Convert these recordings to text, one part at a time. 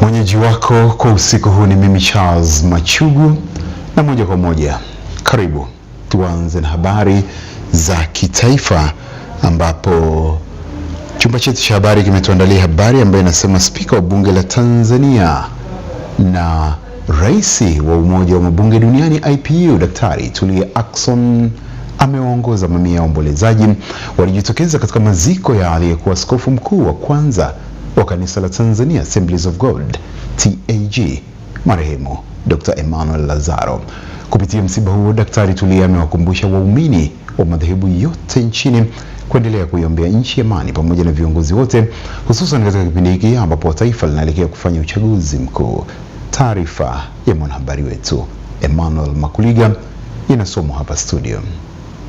Mwenyeji wako kwa usiku huu ni mimi Charles Machugu, na moja kwa moja karibu tuanze na habari za kitaifa, ambapo chumba chetu cha habari kimetuandalia habari ambayo inasema Spika wa Bunge la Tanzania na Rais wa Umoja wa Mabunge Duniani IPU Daktari Tulia Ackson amewaongoza mamia ya waombolezaji walijitokeza katika maziko ya aliyekuwa askofu mkuu wa kwanza wa kanisa la Tanzania Assemblies of God TAG marehemu Dr. Emmanuel Lazaro. Kupitia msiba huo, Daktari Tulia amewakumbusha waumini wa madhehebu yote nchini kuendelea kuiombea nchi amani pamoja na viongozi wote, hususan katika kipindi hiki ambapo taifa linaelekea kufanya uchaguzi mkuu. Taarifa ya mwanahabari wetu Emmanuel Makuliga inasomwa hapa studio.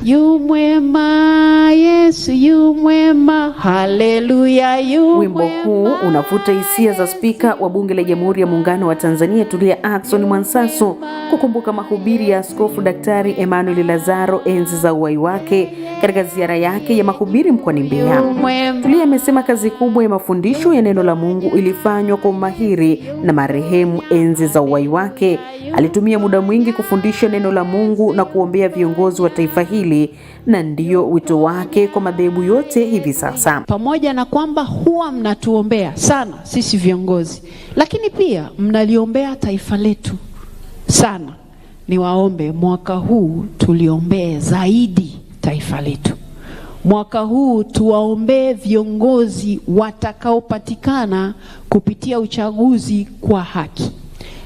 Yu mwema, Yesu yu mwema, haleluya yu Wimbo huu unavuta hisia za Spika wa Bunge la Jamhuri ya Muungano wa Tanzania Tulia Ackson Mwansasu kukumbuka mahubiri ya Askofu Daktari Emmanuel Lazaro enzi za uhai wake katika ziara yake ya mahubiri mkoani Mbeya. Tulia amesema kazi kubwa ya mafundisho ya neno la Mungu ilifanywa kwa umahiri na marehemu enzi za uhai wake. Alitumia muda mwingi kufundisha neno la Mungu na kuombea viongozi wa taifa hili, na ndiyo wito wake kwa madhehebu yote hivi sasa. Pamoja na kwamba huwa mnatuombea sana sisi viongozi, lakini pia mnaliombea taifa letu sana. Niwaombe mwaka huu tuliombee zaidi taifa letu. Mwaka huu tuwaombee viongozi watakaopatikana kupitia uchaguzi kwa haki.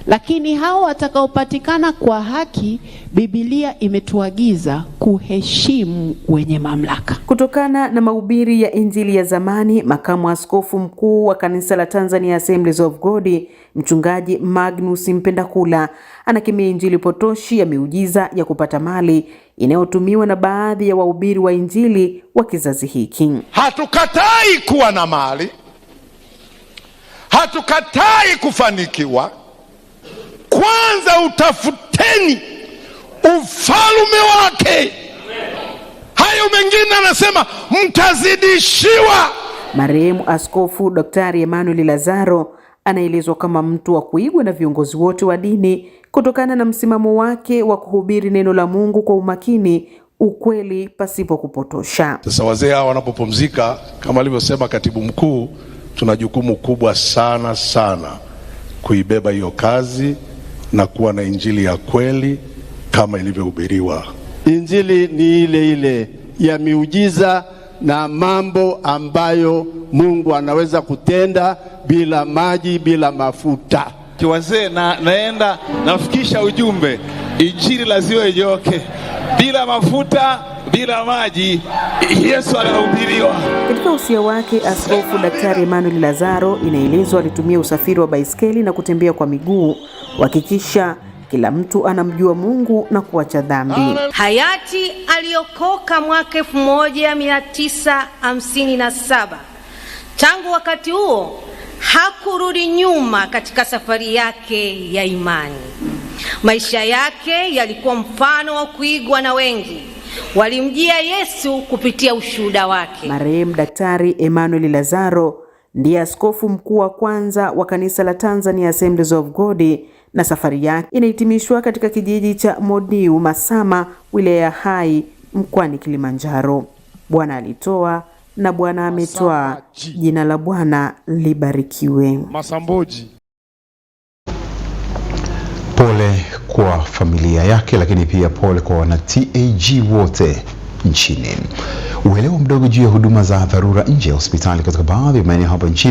Lakini hao watakaopatikana kwa haki, Biblia imetuagiza kuheshimu wenye mamlaka. Kutokana na mahubiri ya Injili ya zamani, makamu askofu mkuu wa kanisa la Tanzania Assemblies of God, Mchungaji Magnus Mpendakula, anakemea injili potoshi ya miujiza ya kupata mali inayotumiwa na baadhi ya wahubiri wa injili wa kizazi hiki. Hatukatai kuwa na mali, hatukatai kufanikiwa. Kwanza utafuteni ufalme wake, hayo mengine anasema mtazidishiwa. Marehemu Askofu Daktari Emmanuel Lazaro anaelezwa kama mtu wa kuigwa na viongozi wote wa dini kutokana na msimamo wake wa kuhubiri neno la Mungu kwa umakini, ukweli pasipo kupotosha. Sasa wazee hawa wanapopumzika, kama alivyosema katibu mkuu, tuna jukumu kubwa sana sana kuibeba hiyo kazi na kuwa na injili ya kweli kama ilivyohubiriwa. Injili ni ile ile ya miujiza na mambo ambayo Mungu anaweza kutenda bila maji, bila mafuta. Wazee na, naenda nafikisha ujumbe, injili lazima ijoke bila mafuta, bila maji, Yesu anahubiriwa. Katika usia wake, Askofu Daktari Emmanuel Lazaro inaelezwa alitumia usafiri wa baiskeli na kutembea kwa miguu kuhakikisha kila mtu anamjua Mungu na kuacha dhambi. Hayati aliokoka mwaka 1957. Tangu wakati huo hakurudi nyuma katika safari yake ya imani. Maisha yake yalikuwa mfano wa kuigwa na wengi walimjia Yesu kupitia ushuhuda wake. Marehemu Daktari Emmanuel Lazaro ndiye askofu mkuu wa kwanza wa kanisa la Tanzania Assemblies of God, na safari yake inahitimishwa katika kijiji cha Modiu Masama, wilaya ya Hai, mkoani Kilimanjaro. Bwana alitoa na Bwana ametwaa, jina la Bwana libarikiwe. Masamboji. Pole kwa familia yake, lakini pia pole kwa wana TAG wote nchini. Uelewa mdogo juu ya huduma za dharura nje ya hospitali katika baadhi ya maeneo hapa nchini